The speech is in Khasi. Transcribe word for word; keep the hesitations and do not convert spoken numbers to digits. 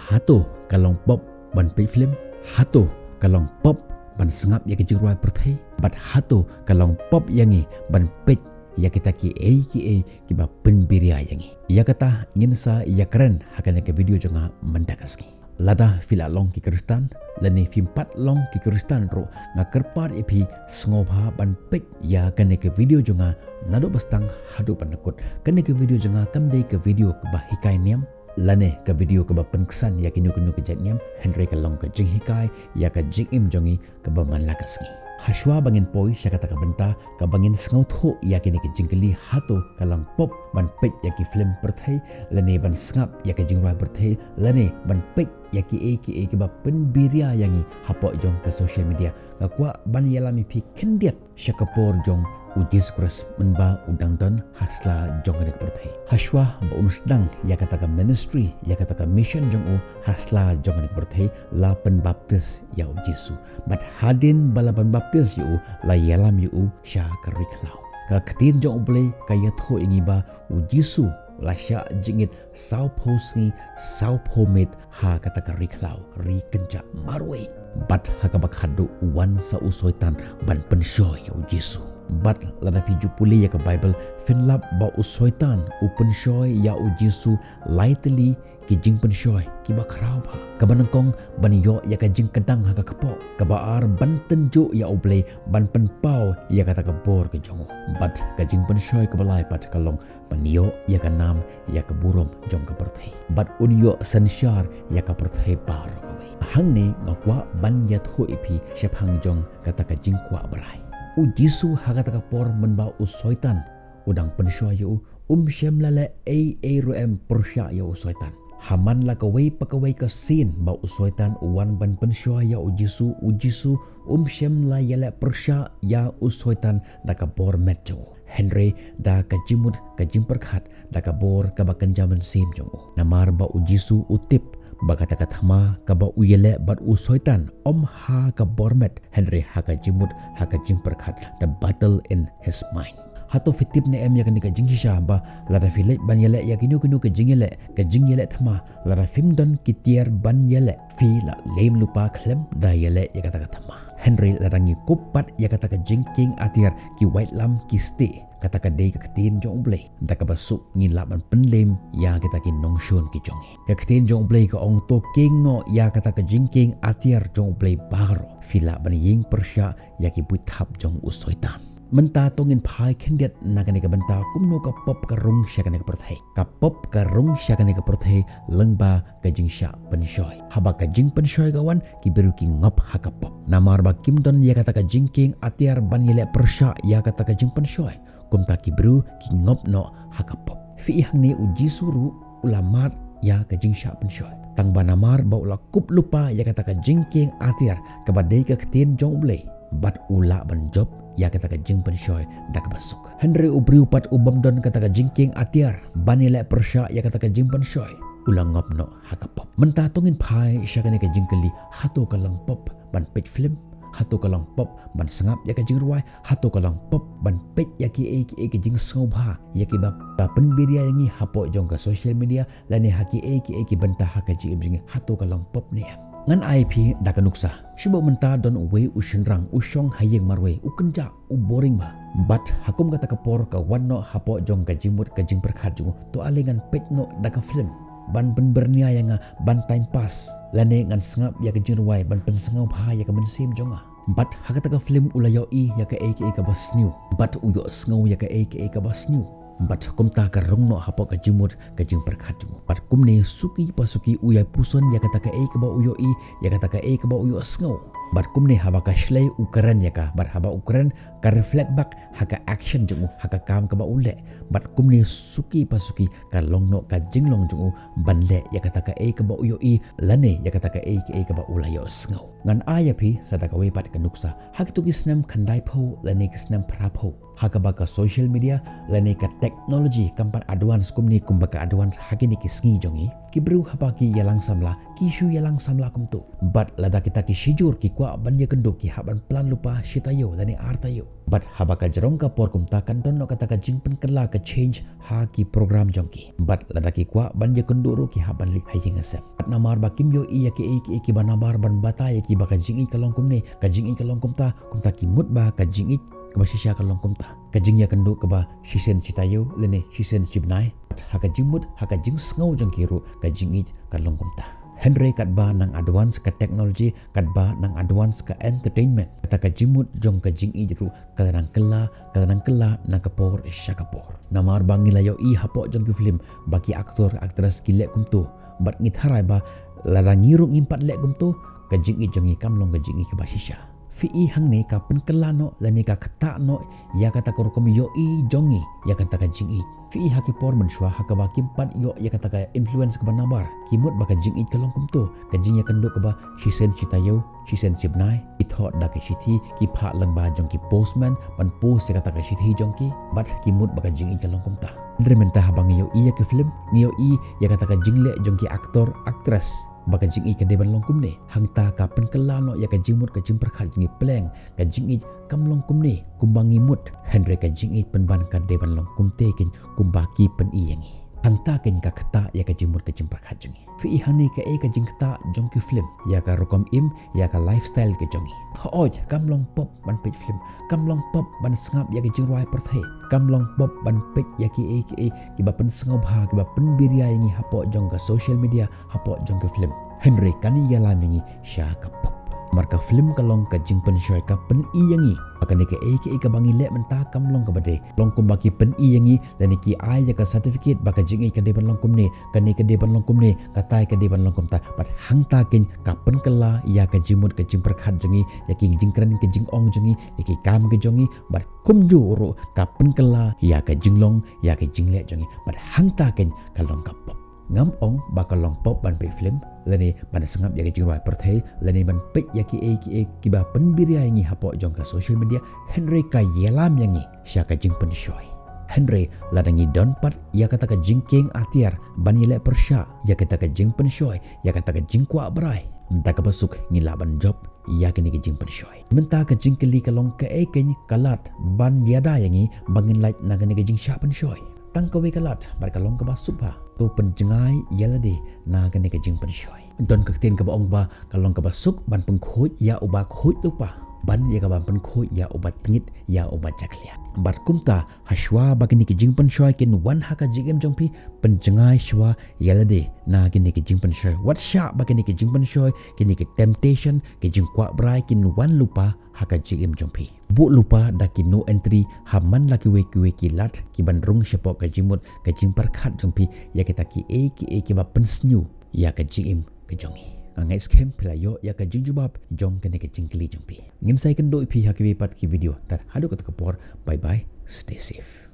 Hato ka long pop ban peit film? Hato ka long pop ban sngap ïa ki jingrwai pyrthei? Bad hato ka long pop ïa ngi ban peit ïa kita kiei kiei kiba pynbiria ïa ngi? Ïa kata ngin sa ïakren ha kane ka video jong nga mynta ka sngi. Lada phi la long ki Khristan lane phim pat long ki Khristan ruh, nga kyrpad ïa phi sngewbha ban peit ïa kane ka video jong nga naduh ba sdang haduh ban da kut. Kane ka video jong nga kam dei ka video kaba hikai niam lane ka video kaba pynksan ïa kino kino ki jait niam, hynrei ka long ka jinghikai ïa ka jingim jong ngi kaba man la ka sngi. Hashwa ba ngin poi sha kata ka bynta kaba ngin sngewthuh ïa kine ki jingkylli, hato ka long pop ban peit ïa ki film pyrthei lane ban sngap ïa ka jingrwai pyrthei lane ban peit ïa kiei kiei kiba pynbiria ïa ngi hapoh jong ka social media? Nga kwah ban ïalam ïa phi khyndiat sha ka por jong u Jisu Khrist mynba u dang don ha sla jong kane ka pyrthei. Hashwa ba un sdang ïa kata ka ministry, ïa kata ka mission jong u ha sla jong kane ka pyrthei, la pynbaptis ïa u Jisu. Bad hadien ba la pynbaptis ïa u, la ïalam ïa u sha ka ri khlaw. Ka ktien jong U Blei ka ïathuh ïa ngi ba u Jisu la shah jingit sawphew sngi sawphew miet ha kata ka ri khlaw, ri kynjah marwei. Bad ha kaba khatduh wan sa u Soitan ban pynshoi ïa u Jisu. Bad lada phi ju pule ïa ka Bible, phin lap ba u Soitan u pynshoi ïa u Jisu lai tylli ki jingpynshoi kiba khraw bha. Kaba nyngkong, ban ïoh ïa ka jingkdang ha ka kpoh. Kaba ar, ban tynjuh ïa U Blei ban pynpaw ïa kata ka bor ka jong u. Bad ka jingpynshoi kaba lai pat ka long ban ïoh ïa ka nam ïa ka burom jong ka pyrthei. Bad un ïoh synshar ïa ka pyrthei baroh kawei. Hangne nga kwah ban ïathuh ïa phi shaphang jong kata ka jingkwah brai. U Jisu ha kata ka por mynba u Soitan u dang pynshoi ïa u, um shym la leh ei ei ruh em pyrshah ïa u Soitan. Ha man la kawei pa kawei ka sien ba u Soitan u wan ban pynshoi ïa u Jisu, u Jisu um shym la ïaleh pyrshah ïa u Soitan da ka bor met jong u, hynrei da ka jingmut ka jingpyrkhat, da ka bor kaba kynja mynsiem jong u. Namar ba u Jisu u tip ba kata ka thma kaba u ïaleh bad u Soitan ym ha ka bor met, hynrei ha ka jingmut, ha ka jingpyrkhat, the battle in his mind. Hato phi tip ne em ïa kane ka jingshisha ba lada phi leit ban ïaleh ïa kino kino ka jingïaleh, ka jingïaleh thma, lada phim don ki tiar ban ïaleh, phi la lem lypa khlem da ïaleh ïa kata ka thma. Hynrei lada ngi kup pat ïa kata ka jingkieng atiar, ki waitlam ki stieh, kata ka dei ka ktien jong U Blei, da kaba suk ngi lah ban pynlem ïa kita ki nongshun ki jong ngi. Ka ktien jong U Blei ka ong, to kieng noh ïa kata ka jingkieng atiar jong U Blei baroh, phi lah ban ïeng pyrshah ïa ki buit thap jong u Soitan. Mynta to ngin phai khyndiat na kane ka bynta kumno ka pop ka rung sha kane ka pyrthei. Ka pop ka rung sha kane ka pyrthei lyngba ka jingshah pynshoi. Haba ka jingpynshoi ka wan, ki briew ki ngop ha ka pop. Namar ba kim don ïa kata ka jingkieng atiar ban ïaleh pyrshah ïa kata ka jingpynshoi, kumta ki briew ki ngop noh ha ka pop. Phi i hangne u Jisu ruh u la mad ïa ka jingshah pynshoi. Tang ba namar ba u la kup lypa ïa kata ka jingkieng atiar kaba dei ka ktien jong U Blei, bad u lah ban jop ïa kata ka jingpynshoi da kaba suk. Hynrei u briew pat u bym don kata ka jingkieng atiar ban ïaleh pyrshah ïa kata ka jingpynshoi, u la ngop noh ha ka pop. Mynta to ngin phai sha kane ka jingkylli, hato ka long pop ban peit film? Hato ka long pop ban sngap ïa ka jingrwai? Hato ka long pop ban peit ïa kiei kiei ki jingsngewbha ïa kiba, ba pynbiria ïa ngi hapoh jong ka social media lane ha kiei kiei ki bynta ha ka jingim jong ngi? Hato ka long pop ne em? Ngan ai phi da ka nuksa. Shu ba mynta don uwei u shynrang u shong ha ïing marwei, u kynjah, u boring bha. Bad ha kum kata ka por ka wan noh hapoh jong ka jingmut ka jingpyrkhat jong u, to ale ngan peit noh da ka film ban pynbyrngia ïa nga, ban time pass, lane ngan sngap ïa ka jingrwai ban pynsngewbha ïa ka mynsiem jong nga. Bad ha kata ka film u la ïohi ïa kaei kaei kaba sniew, bad u ïohsngew ïa kaei kaei kaba sniew. Bad kumta ka rung noh hapoh ka jingmut ka jingpyrkhat jong u. Bad kumne suki pa suki u ïai puson ïa kata kaei kaba u ïohi, ïa kata kaei kaba u ïohsngew. Bad kumne haba ka shlei u kren ïa ka, bad haba u kren ka reflect back ha ka action jong u, ha ka kam kaba u leh. Bad kumne suki pa suki ka long noh ka jinglong jong u ban leh ïa kata kaei kaba u ïohi lane ïa kata kaei kaei kaba u la ïohsngew. Ngan ai ïa phi sa da kawei pat ka nuksa. Ha kito ki snem khyndaiphew lane ki snem phraphew, Ha kaba ka social media lane ka technology kam pat advance kumne kumba ka advance ha kine ki sngi jong ngi, ki briew haba ki ïalang samla ki shu ïalang samla kumto. Bad lada kita ki shijur ki kwah ban ïakynduh, ki hap ban plan lypa shi taïew lane ar taïew. Bad haba ka jrong ka por kumta kan don noh kata ka jingpynkylla, ka change ha ki program jong ki. Bad lada ki kwah ban ïakynduh ruh ki hap ban leit ha ïing ha sem. Bad namar ba kim ïohi ïa kiei kiei kiba nabar ban batai ïa ki ba ka jingïeit ka long kumne, ka jingïeit ka long kumta, kumta ki mut ba ka jingïeit kaba shisha ka long kumta, ka jingïakynduh kaba shisien shi taïew lane shisien shi bnai. Bad ha ka jingmut, ha ka jingsngew jong ki ruh, ka jingïeit ka long kumta. Hynrei katba nang advance ka technology, katba nang advance ka entertainment, kata ka jingmut jong ka jingïeit ruh ka la nang kylla, ka la nang kylla na ka por sha ka por. Namar ba ngi la ïohi hapoh jong ki film ba ki actor actress ki leh kumto. Bad ngi tharai ba lada ngi ruh ngim pat leh kumto, ka jingïeit jong ngi kam long ka jingïeit kaba shisha. Phi i hangne ka pynkylla noh lane ka ktah noh ïa kata ka rukom ïohi jong ngi ïa kata ka jingïeit. Phi i ha ki por mynshuwa ha kaba kim pat ïoh ïa kata ka influence kaba nabar, ki mut ba ka jingïeit ka long kumto, ka jingïakynduh kaba shisien shi taïew, shisien shi bnai. Ki thoh da ka shithi, ki phah lyngba jong ki postman ban post ïa kata ka shithi jong ki. Bad ki mut ba ka jingïeit ka long kumta. Hynrei mynta haba ngi ïohi ïa ki film, ngi ïohi ïa kata ka jingleh jong ki actor actress ba ka jingïeit ka dei ban long kumne. Hangta ka pynkylla noh ïa ka jingmut ka jingpyrkhat jong ngi, pleng ka jingïeit kam long kumne kumba ngi mut. Hynrei ka jingïeit pynban ka dei ban long kumta keiñ kumba ki pyni ïa ngi. Hangta keiñ ka ktah ïa ka jingmut ka jingpyrkhat jong ngi. Phi i hangne kaei ka jingktah jong ki film ïa ka rukom im, ïa ka lifestyle ka jong ngi. Hooid, kam long pop ban peit film, kam long pop ban sngap ïa ka jingrwai pyrthei, kam long pop ban peit ïa kiei kiei kiba pynsngewbha, kiba pynbiria ïa ngi hapoh jong ka social media, hapoh jong ka film. Hynrei kan ïalam ïa ngi sha ka pop. Namar ka film ka long ka jingpynshoi, ka pyni ïa ngi ba kane kaei kaei kaba ngi leh mynta kam long kaba dei. Long kumba ki pyni ïa ngi lane ki ai ïa ka certificate ba ka jingïeit ka dei ban long kumne, kane ka dei ban long kumne, katai ka dei ban long kumta. Bad hangta keiñ ka pynkylla ïa ka jingmut ka jingpyrkhat jong ngi, ïa ki jingkren ki jingong jong ngi, ïa ki kam ki jong ngi. Bad kumjuh ruh ka pynkylla ïa ka jinglong, ïa ka jingleh jong ngi. Bad hangta keiñ ka long ka pop. Ngam ong ba ka long pop ban peit film lane ban sngap ïa ka jingrwai pyrthei lane ban peit ïa kiei kiei kiba pynbiria ïa ngi hapoh jong ka social media. Hynrei ka ïalam ïa ngi sha ka jingpynshoi. Hynrei lada ngi don pat ïa kata ka jingkieng atiar ban ïaleh pyrshah ïa kata ka jingpynshoi, ïa kata ka jingkwah brai, da kaba suk ngi lah ban jop ïa kane ka jingpynshoi. Mynta ka jingkylli ka long kaei keiñ ka lad ban ïada ïa ngi ba ngin lait na kane ka jingshah pynshoi. Tang kawei ka lad bad ka long kaba suk bha, to pynjngai ïa lade na kane ka jingpynshoi. Don ka ktien kaba ong ba ka long kaba suk ban pynkhuid ïa uba khuid lypa, ban ïa kaban pynkhuid ïa uba tngit, ïa uba jakhlia. Bad kumta, ha shuwa ba kine ki jingpynshoi kin wan ha ka jingim jong phi, pynjngai shuwa ïa lade na kine ki jingpynshoi. Wat shah ba kine ki jingpynshoi, kine ki temptation, ki jingkwah brai kin wan lypa ha ka jingim jong phi. Buh lypa da ki no entry ha man la kiwei kiwei ki lad kiban rung shapoh ka jingmut ka jingpyrkhat jong phi ïa kita kiei kiei kiba pynsniew ïa ka jingim ka jong ngi. Nga ngeit skhem phi la ïoh ïa ka jingjubab jong kane ka jingkylli jong phi. Ngin sa ïakynduh ïa phi ha kiwei pat ki video. Tad haduh kata ka por, bye bye, stay safe.